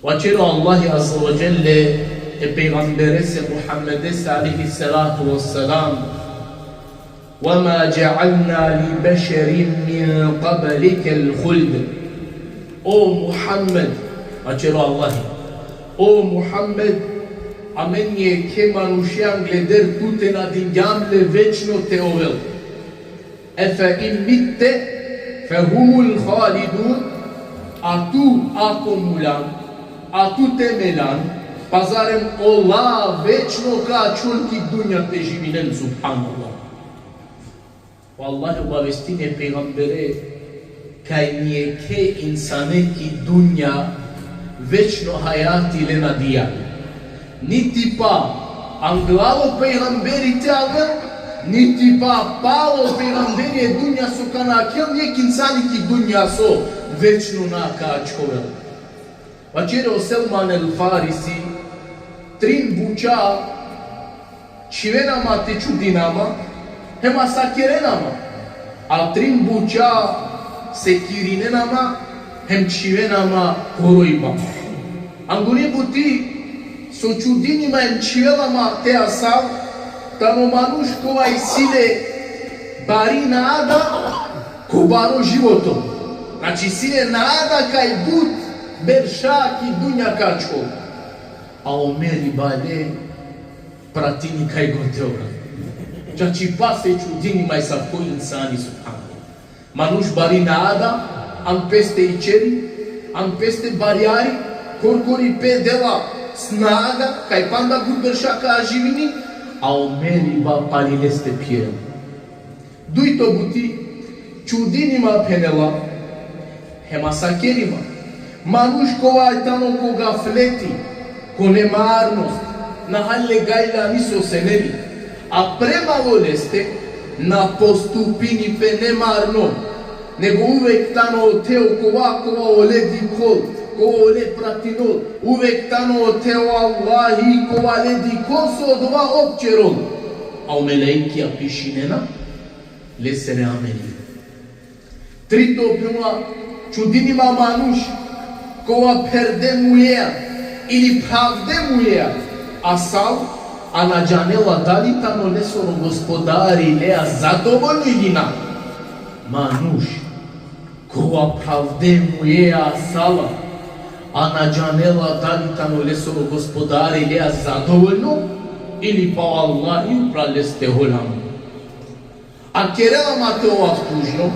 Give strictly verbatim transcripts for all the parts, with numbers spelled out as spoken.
Vaćeri o Allahi Azze ve Dželle e pejgamberese Muhammedese alejhi salatu ve selam: وما جعلنا لبشر من قبلك الخلد. O Muhammed, vaćeri o Allahi, o Muhammed, amen jekhe manuše angleder tute na dingjam le večno te ovel. أفإن مت فهم الخالدون. A tu ako mulan, a tu te melan, pa zarem ola večno ka ačhon ki dunja te živinen, subhanallah. Vallahi, obavestini e pejgambere kaj nijekhe insane ki dunja večno hajati le na dija. Niti pa anglal o pejgamberi te avel, niti pa palo pejgamberi e dunja so ka nakhel, nijekh insani ki dunja so večno na ka ačhovel. Vaćeri o Selman el Farisi: trin buća čhivena ma te čudina ma, hem asakerena ma. A trin buća sekirinena ma, hem čhivena ma korojba. Anguni buti so čudini ma hem čhivela ma te asav, tano manuš kova isi le bari nada ko baro životo. Znači, isi le nada kaj but berša ki dunja ka ačhol. A o meriba le pratini kaj god te ora. Čačipa se čudini ma asavko insani, subhanallah. Manuš bari nada, an peste ićeri, an peste barjari, korkori pe dela snaga, kaj panda but berša ka živini, a o meriba pali leste phirel. Dujto buti, čudini ma, phenela, hem asakeri ma. Manuš kova tano ko gafleti, ko nemarnost, na hal le gajla ni so seneli, a premalo leste na postupini pe nemarno, nego uvek tano ote okova kova ole dikhol, kova ole pratinol, uvek tano ote o Allahi kova le dikhol so odova ov ćerol. A o melaikija pišinena lesere ameli. Trito, phenela, čudini ma manuš kova pherde mujeja ili phravde mujeja asal, a na džanela dali tano lesoro gospodari lea zadovoljno ili na. Manuš kova phravde mujeja asala, a na džanela dali tano lesoro gospodari lea zadovoljno, ili pa o Allahi upral leste holamo. A kerela ma te ovav tužno,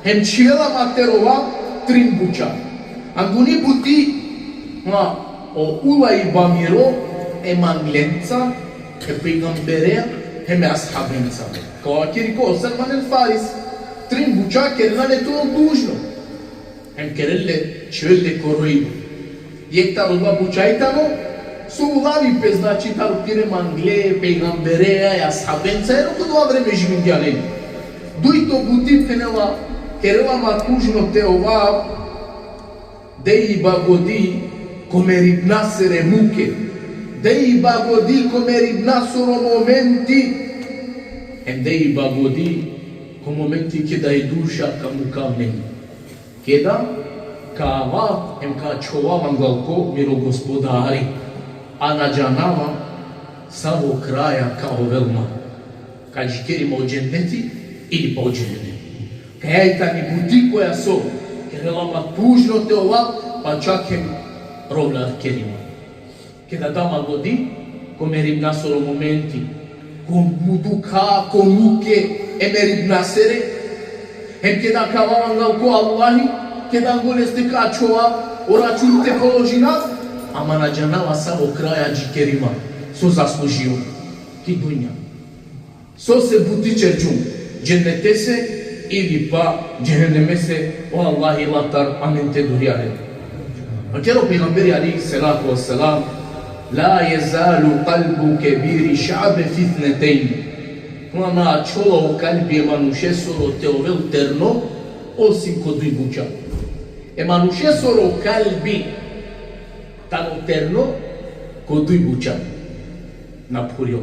hem čhivela ma te rovav trin buća. Anguni buti, ma, o ulajba miro e manglenca, e pejgamberea, hem e ashabenca. Ka vakeri ko Selman el Faris, trin buća kerela le te ovav tužno. Hem kerel le, čhivel le korojba. Jekh taro odova buća i tano so ulavi pe, znači, taro pire mangle, pejgamberea, e ashabenca, jer ko odova vreme živingja len. Dujto buti, phenela, kerela ma tužno te ovav, dejba godi ko meribnasere muke, dejba godi ko meribnasoro momenti, hem dejba godi ko momenti keda i duša ka mukav len. Keda ka avav hem ka ačhovav anglal ko miro gospodari, a na džanava savo kraja ka ovel ma. Ka džikeri ma o dženneti ili pa o džehenemi. Kaja i tani buti koja so kerela ma tužno te ovav, pa čak hem rovnar keri ma. Keda da ma godi ko meribnasoro momenti, ko mu-, dukha, ko muke e meribnasere, hem keda ka avav anglal ko Allahi, keda anglo leste ka ačhovav, o račun te položinav, ama na džanava savo kraja džikeri ma, so zaslužio ki dunja. Sose buti ćerđum, džennetese ili pa džehennemese, o Allahi latar amen te durjari. Vaćeri o pejgamberi alejhi salatu ve selam: لا يزال قلبك بريشابة في اثنتين. Kova na ačhola o kalbi e manušesoro te ovel terno, osim ko duj buća. E manušesoro kalbi tano terno ko duj buća. Na phurjol.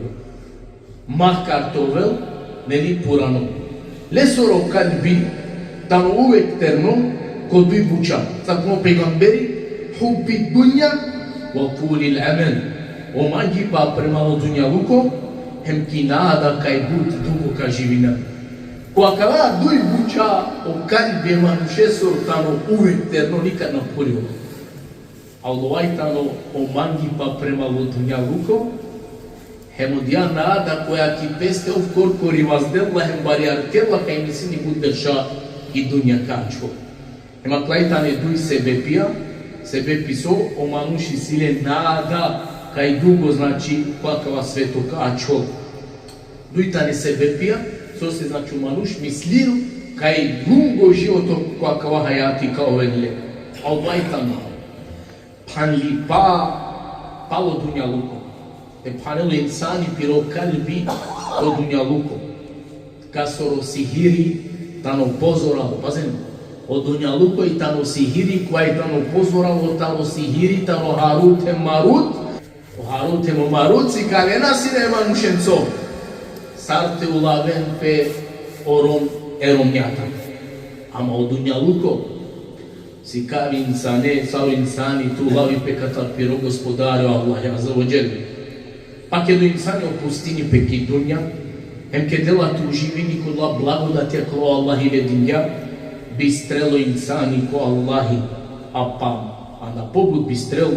Makar te ovel, neli, purano. Lesoro kalbi tano uvek terno ko duj buća. Sar phenela o pejgamberi, hubbi dunja wa tulil amal. O mangipa prema o dunjaluko, hem ki nada kaj but dugo ka živina. Ko akala duj buča o kalbi e manušesoro tano uvek terno, nikad na phurjola. A odova i tano o mangipa prema o dunjaluko, hem odija nada koja ki peste ov korkori vazdela hem barijarkela kaj mislini but berša i dunja ka ačhol. Hem akala i tane duj sebepija, sebepi so o manuš isi le nada kaj dugo, znači, ko akava sveto ka ačhol. Duj tane sebepija, sose, znači, o manuš mislini kaj lungo životo ko akava hajati ka ovel le. A odova i tano phanlipa palo dunjaluko. Te phanel o insani piro kalbi ko dunjaluko. Kasoro sihiri tano pozoralo. Pazen, o dunjaluko i tano sihiri, kova i tano pozoralo, tano sihiri, tano Harut hem Marut. O Harut hem o Marut sikalena sine e manušenco sar te ulaven pe o rom e romnjata. Ama o dunjaluko sikavi insane, sar o insani te ulavi pe katar piro Gospodari o Allah Azze ve Dželle. Pa ked o insani opustini pe ki dunja, hem ked dela te uživini kola blagodatija kola o Allahi le dingja, bistrel o insani ko Allahi, a pa anda pobut bistrel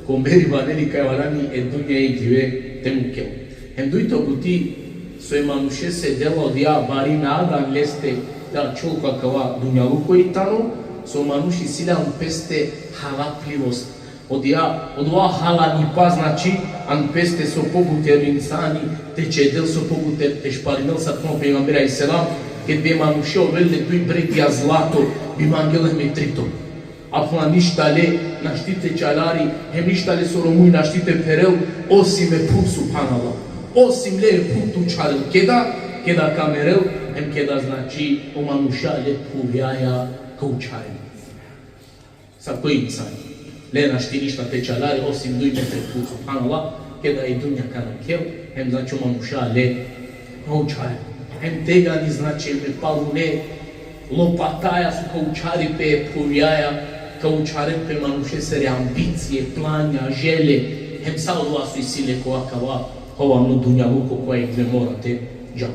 ko meriba, neli, kaj valjani e dunja jekh dive te mukel. Hem dujto buti so e manušese dela odija bari nada leste te ačhol ko akava dunjaluko i tano, so manuš isi le an peste halaplivost. Odija, odova halanipa, znači, an peste so pobuter o insani te čedel, so pobuter te šparinel, sar phenela o pejgamberi alejhi selam, ked bi e manuše ovel le duj bregija zlato, bi mangel hem e trito. A pana ništa le našti te čaljari, hem ništa lesoro muj našti te pherel, osim e phuv, subhanallah. Osim le e phuv te učharel, keda, keda ka merel, hem keda, znači, o manuša le phuvjaja ka učharen. Sako insani le našti ništa te čaljari, osim duj metre phuv, subhanallah, keda i dunja ka nakhel, hem, znači, o manuša le ka učharen. Hem tegani, znači, hem e palune lopataja so ka učhari pe phuvjaja, ka učharen pe manušesere ambicije, planja, želje, hem sa odova so isi le ko akava hovavno dunjaluko kova jekh dive mora te džal.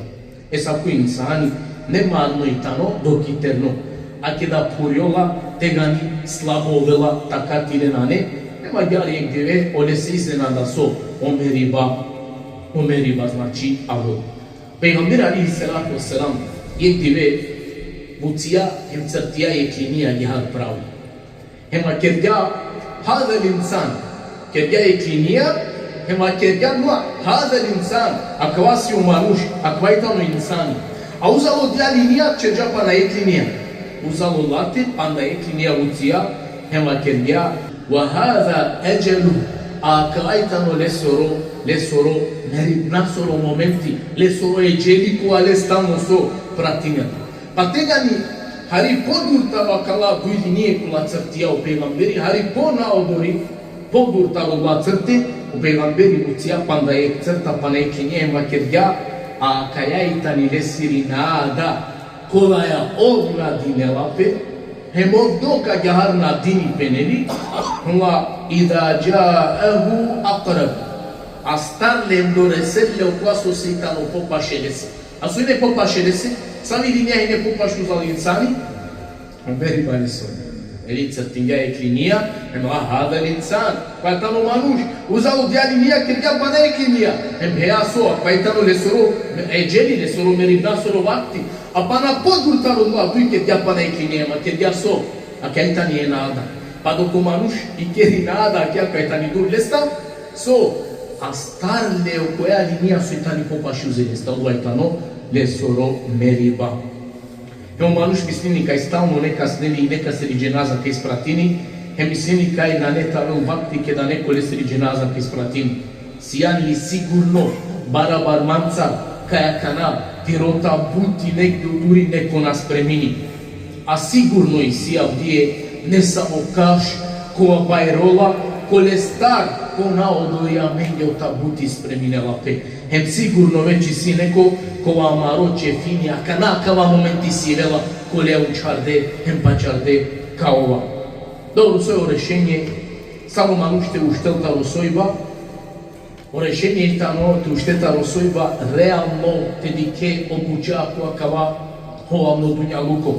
E, sako insani nemarno i tano dok i terno. A keda phurjola, tegani slabo ovela, takati le nane, hem agjaar jekh dive olese iznenada so o meriba, o meriba, znači, avela. Pejgamberi alejhi salatu ve selam jekh dive vucija hem crtija jekh linija agjaar pravo. Hem vakergja: "Hada l-insan." Kergja jekh linija, hem vakergja: "No, hada l-insan." Akava si o manuš, akava i tano insani. A uzalo odija linija, čergja pana jekh linija. Uzalo late, pana jekh linija vucija, hem vakergja: "Ve hada edželuh." A akava i tano lesoro, lesoro meri-, nasoro momenti, lesoro edželi kova le stalno so pratinela. Pa tegani, hari podur taro akala duj linije kola crtija o pejgamberi, hari ponaodori, podur taro ola crte, o pejgamberi vucija pana jekh crta, pana jekh linija, hem vakergja: "A akaja i tani lesiri nada, kolaja ov nadinela pe, hem ov dok agjaar nadini pe, neli, hova, iza džaehu akrab." Astar le hem doresel le okova so si tano popaše lese. A so ine popaše lese? Savi linija ine popaš uzalo insani? O meriba lesoro. Eli, crtingja jekh linija, hem: "A hada l-insan." Akava tano manuš. Uzalo odija linija, kergja pana jekh linija. Hem: "Heja so, akava i tano lesoro edželi, lesoro meriba, lesoro vakti." A pana podur taro ola duj kergja pana jekh linija, hem vakergja so: "Akaja i tani e nada." Pa dok o manuš ikeri nada, akaja, akaja i tani dur lesta, so, astar le okoja linija so i tani popaš uze lesta, odova i tano lesoro meriba. Hem o manuš mislini kaj stalno nekas, neli, nekasiri dženaza ka ispratini, hem mislini kaj nane te avel vakti keda neko lesiri dženaza ka ispratini. Sijan li sigurno barabar mancar kaj akana piro tabuti negde u duri neko na spremini? A sigurno isi avdive nesavo kafš kova bajrola, kolestar ponaodori amenge o tabuti spreminela pe. Hem sigurno već isi neko kova amaro ćefini akana akava momenti sijela, kola učharde hem paćarde ka ova. Dobro, so je o rešenje, samo manuš te uštel taro sojba, o rešenje i tano te ušte taro sojba, realno te dikhe o buča ko akava hovavno dunjaluko.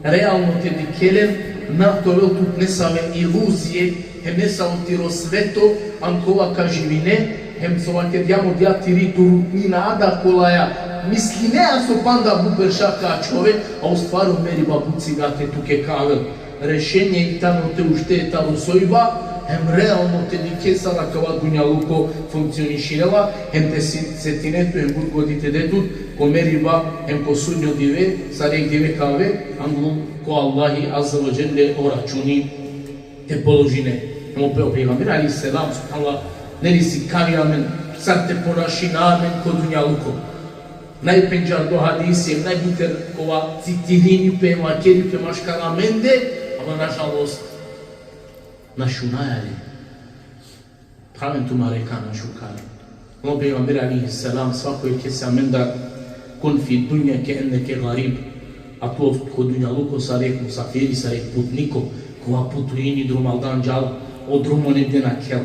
Realno te dikhe len, na te ovel tut nesave iluzije, hem nesavo tiro sveto, ano kova ka živine, hem so vakergjam odija tiri durutni nada kolaja mislinea so panda but berša ka ačhove, a u stvari o meriba but sigate tuke ka avel. Rešenje i tano te ušte taro sojba, hem realno te dikhe sar akava dunjaluko funkcionišinela, hem te si-, setine tu hem but godi te de tut ko meriba, hem ko sudnjo dive, sar jekh dive ka ave, anglo ko Allahi Azze ve Dželle o računi te položine. Hem o pe-, o pejgamberi alejhi selam, subhanallah, neli sikavi amen sar te ponašina amen ko dunjaluko. Najpendžardo hadisi, najbuter kova citirini pe, vakeri pe maškar amende, ama nažalost, na šunaja le. Phraven tumare kana šukare. O pejgamberi alejhi selam, svako jekhese amendar: "Kun fi dunja ke enneke garib." A tu ov ko dunjaluko sar jekh musafiri, sar jekh putniko, kova putujini, drumaldan džala, o drumo negde nakhel.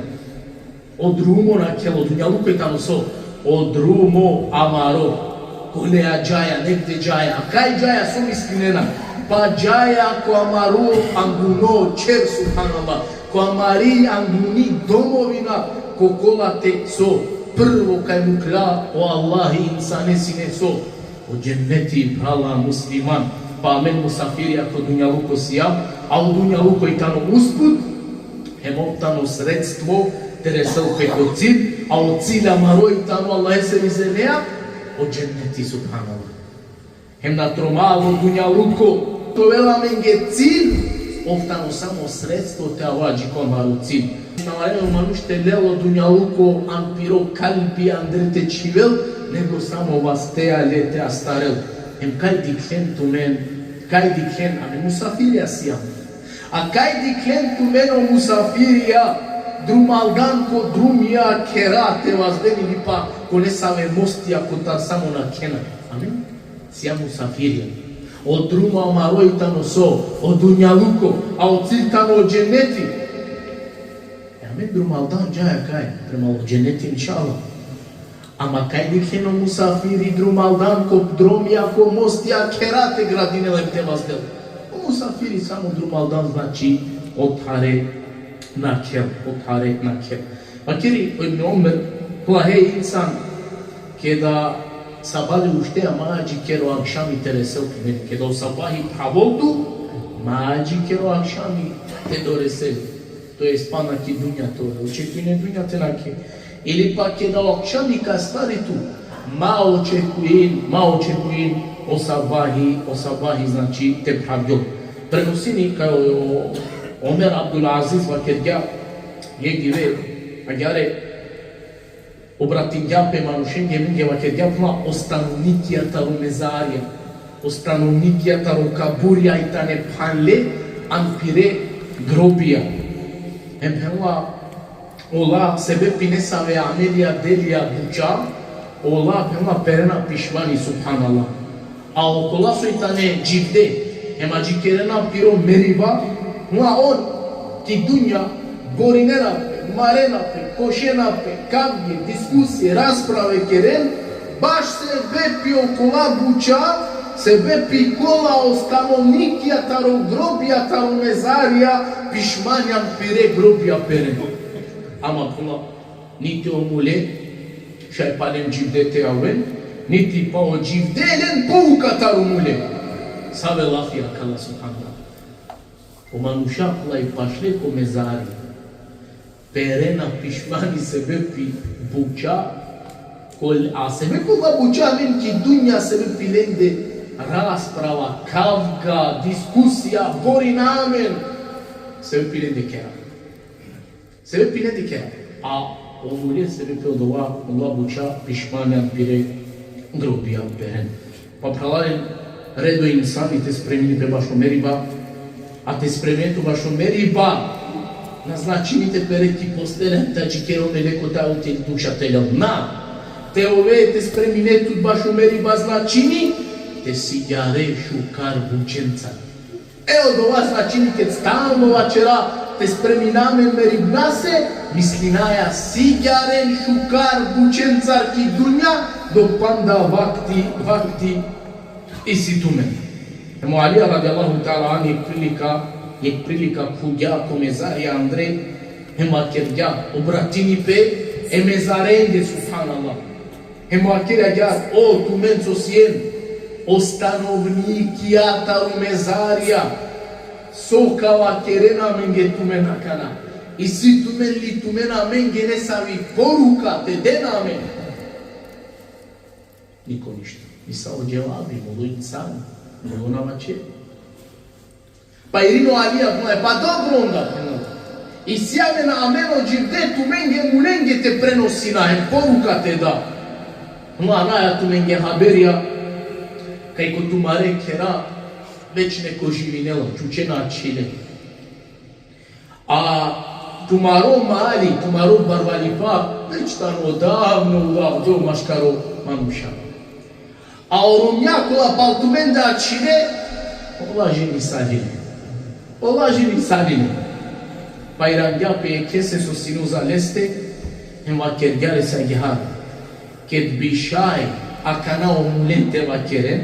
O drumo nakhel, o dunjaluko i tano so, o drumo amaro, kolea džaja, negde džaja. Kaj džaja, so mislinena? Pa džaja ko amaro anguno čher, subhanallah, ko amari anguni domovina, ko kola te so prvo kaj mukla o Allahi insane sine so, o dženneti, phrala musliman. Pa amen musafirija ko dunjaluko sijam, a o dunjaluko i tano usput, hem ov tano sredstvo te resel pe ko cilj, a o cilj amaro i tano Allahesere izenea, o dženneti, subhanallah. Hem na tromalo dunjaluko te ovel amenge cilj, ov tano samo sredstvo te ava dži ko amaro cilj. Na valjani o manuš te lel o dunjaluko an piro kalbi andre te čhivel, nego samo vasteja le te astarel. Hem kaj dikhlen tumen, kaj dikhlen, amen musafirija sijam. A kaj dikhlen tumen o musafirija, drumaldan ko drumija khera te vazden ili pa ko nesave mostija kotar samo nakhena. Amen sijam musafirija. O drumo amaro i tano so, o dunjaluko, a o cilj tano o dženneti. E amen drumaldan džaja kaj? Prema o dženneti, inšallah. Ama kaj dikhlen o musafiri drumaldan ko dromija, ko mostija khera te gradinel hem te vazdel? O musafiri samo drumaldan, znači, othare nakhel, othare nakhel. Vakeri o Ibn Omer, phrala, hej insan, keda sabale uštea, ma adžiker o akšami te resel tumeni. Keda o sabahi phravol tu, ma adžiker o akšami te doresel. To jest pana ki dunja te ovel, očekujin e dunja te nakhe. Ili pa keda o akšami ka astari tu, ma očekujin, ma očekujin o sabahi, o sabahi, znači, te phravgjol. Prenosini kaj o, o Omer Abdul Aziz vakergja jekh dive, agjaar obratingja pe manušenge, amenge vakergja, phrala, o stanovnikija taro mezarija, o stanovnikija taro kaburija i tane phanle an pire grobija. Hem phrala, ola sebepi nesave amelija, delija buča, ola, phrala, perena pišmani, subhanallah. A okola so i tane dživde, hem adžikerena piro meriba, phrala, on ki dunja borinena pe, marena pe, košena pe, kavge, diskusije, rasprave keren, baš sebepi okola buča, sebepi kola o stanovnikija taro grobija, taro mezarija, pišmani an pire grobija peren. Ama, phrala, niti o mule šaj palen dživde te aven, niti pa o dživde len pouka taro mule. Save lafi akala, subhanallah. O manuša, phrala, i pašle ko mezari perena pišmani sebepi buča, kol-, a sebepi ola buča amen ki dunja, sebepi lende rasprava, kavga, diskusija, borina amen. Sebepi lende kera. Sebepi lende kera. A o mule sebepi odova, ola buča pišmani an pire grobija peren. Pa, phralalen, redo insani te spremini pe bašo meriba, a te spremine tu bašo meriba na značini te pere ki postelja, te adžikere o meleko te avel te duša te lel. Na, te ove te spremine tu bašo meriba značini te sigjare šukar bučenca. E odova značini ked stalno vaćera te spremina amen meribnase, mislinaja sigjaren šukar bućencar ki dunja, dok panda vakti, vakti isi tumen. Hem o Alija radijallahu ta'ala anhu jek prilika, jek prilika khuvgja ko mezari andre, hem vakergja, obratini pe e mezarenge, subhanallah. Hem vakergja, o tumen so sien, o stanovnikija taro mezarija, so ka vakeren amenge tumen akana? Isi tumen li tumen amenge nesavi poruka te den amen? Niko ništo. Nisavo dževabi, mulo insan, mulo na vaćeri. Pa irino Alija, pa dobro onda, phenela. Isi amen amen o dživde tumenge, mulenge te prenosina, hem poruka te da. Hem anaja tumenge haberija, kaj ko tumare khera već neko živinela, čučena ačhile. A tumaro mali, tumaro barvalipa, već tano davno udavdo maškaro manuša. A o romnja kola pal tumende ačhile, ola ženisaline. Ola ženisaline. Pa irangja pe jekhese so sine uza leste, hem vakergja lese agjaar: Ked bi šaj akana o mulen te vakeren,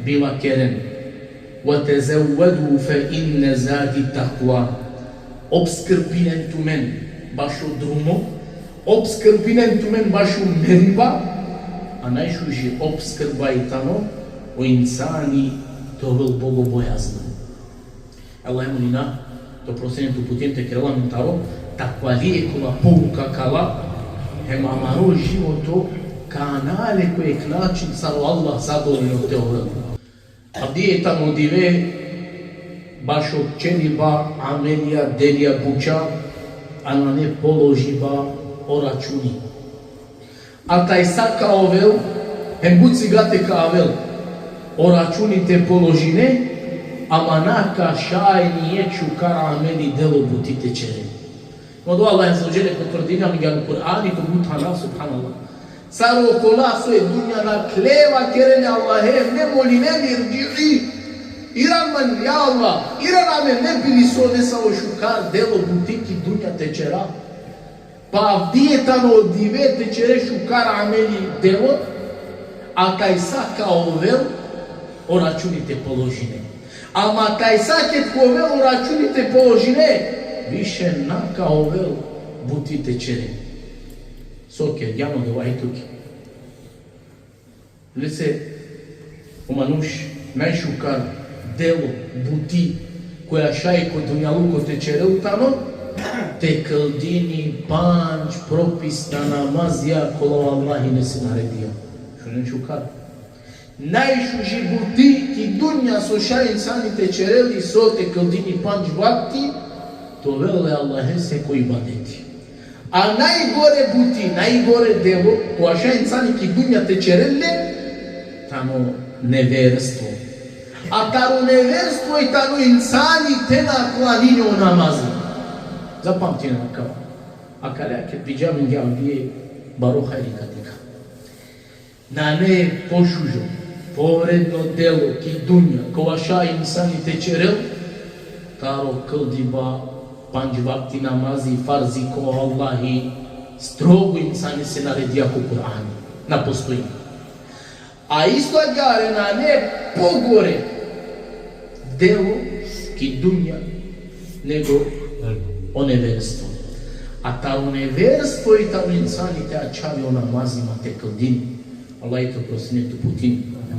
bi vakeren: وتزودوا فإن زاد التقوى. Obskrbinen tumen bašo drumo, obskrbinen tumen bašo meriba, a najšuži obskrba i tano o insani te ovel bogobojazno. Allah molina te oprostini, te uputin, te kerel amen taro takvalije kola pouka kala, hem amaro životo ka anale ko jek način sar o Allah zadovoljno te ovel. Avdive tano dive bašo ćeriba amelija, delija buća, a nane položiba o računi. A tajsa ka ovel, hem but sigate ka avel o računi te položine, ama na ka šaj ni jek šukar ameli, delo, buti te ćere. Mo do Allah azze ve dželle potvrdini amenge ano Kur'ani ko but thana, subhanallah. Sar okola so e dunja nakhle, vakerena Allahe, ne molinen: ارجعي. Iran man, ja Allah, iran amen, ne bi li so nesavo šukar delo, buti ki dunja te ćera. Pa avdive tano dive te ćere šukar ameli, delo, a tajsa ka ovel o računi te položine. Ama tajsa ked ka ovel o računi te položine, više na ka ovel buti te ćere. So kergjan odova i tuke. Lese, o manuš, najšukar delo, buti, koja šaj ko dunjaluko te ćerel tano, te kldini pandž propisna namazija kola o Allah ine si naredija. Šunen šukar. Najšuži buti ki dunja so šaj insani te ćerel i so te kldini pandž vakti, te ovel e Allahese ko ibadeti. A najgore buti, najgore delo, kova šaj insani ki dunja te ćerel le, tano neverstvo. A taro neverstvo i tano insani te na klanini o namazi. Zapamtinen akava. Akale ked biđam inge avdive baro hajri ka dikha. Nane pošužo, povredno delo ki dunja, kova šaj insani te ćerel, taro kldiba pandž vakti namazi farzi ko Allahi strogo insani si naredija ko Kur'ani. Na postojini. A isto agjaar nane pogore delo ki dunja nego o neverstvo. A taro neverstvo i taro insani te ačhavi o namazi, ma te kldini. Allah te oprostini, te uputini.